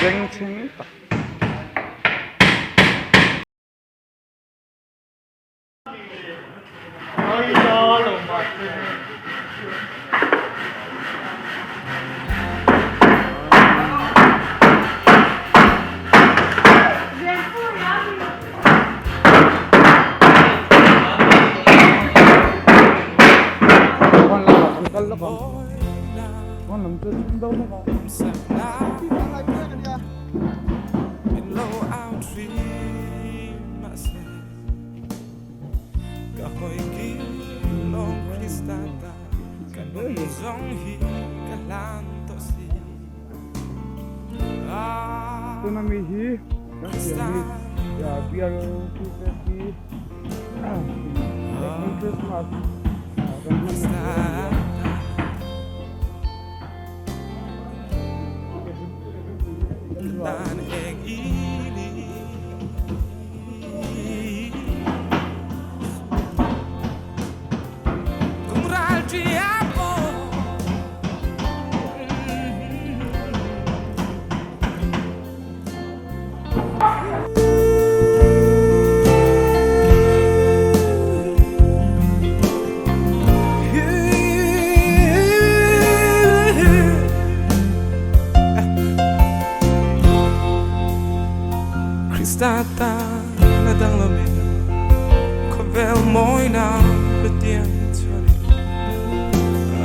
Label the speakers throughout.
Speaker 1: Bengchheng tak. Tuna mi hi kan siam hi bial T30 Christmas kan hman na tur a ni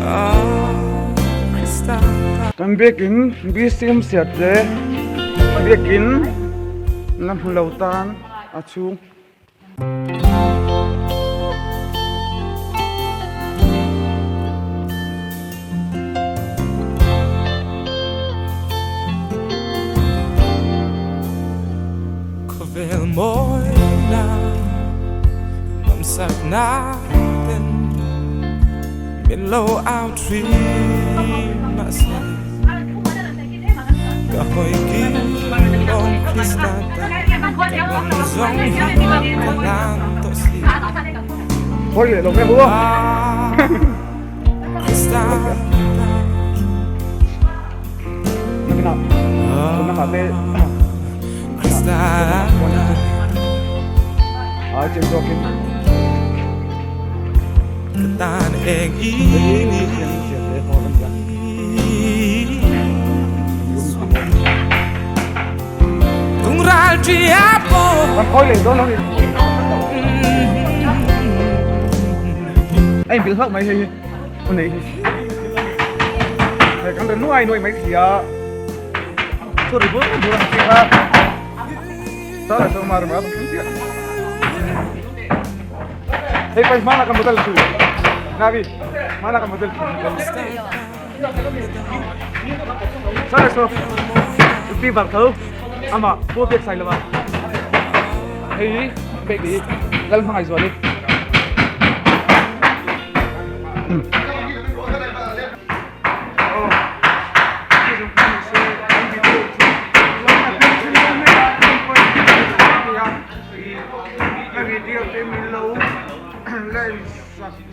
Speaker 1: a. Kan biakin BCM siat le biakin la hmu lo tan a chhung. Thôi để lồng em đúng không? Anh bị hlauh mai hei hi con này hei kan rin nuai nuai mai si a sorry bur bur ang chi kha sa la so mar ma bang sia hei pai mana ka model tu nabi mana ka model tu sa la so pi bang tho ama pu biak sai lama hei bek di lal hmangai zuali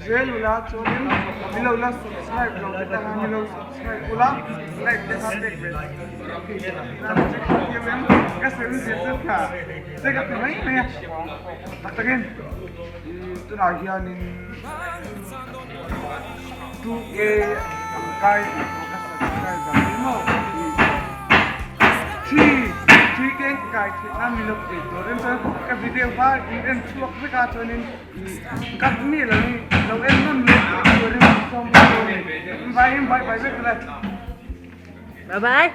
Speaker 1: Zel ula chuanin milo la subscribe lo te kha milo subscribe ula like te kha pek ve ka sawi zet zet kha che ka ti mai mai a tak takin tunah hianin 2k ang kai tih pawh ka subscribe ang hi maw 3k ka kai theih nan milo ei turin chuan ka video kha in en chhuak vek a chuanin Kat mi lo in lo en nawn leh turin sawm bawk a ni. Vai in bye bye vek le.
Speaker 2: Bye bye.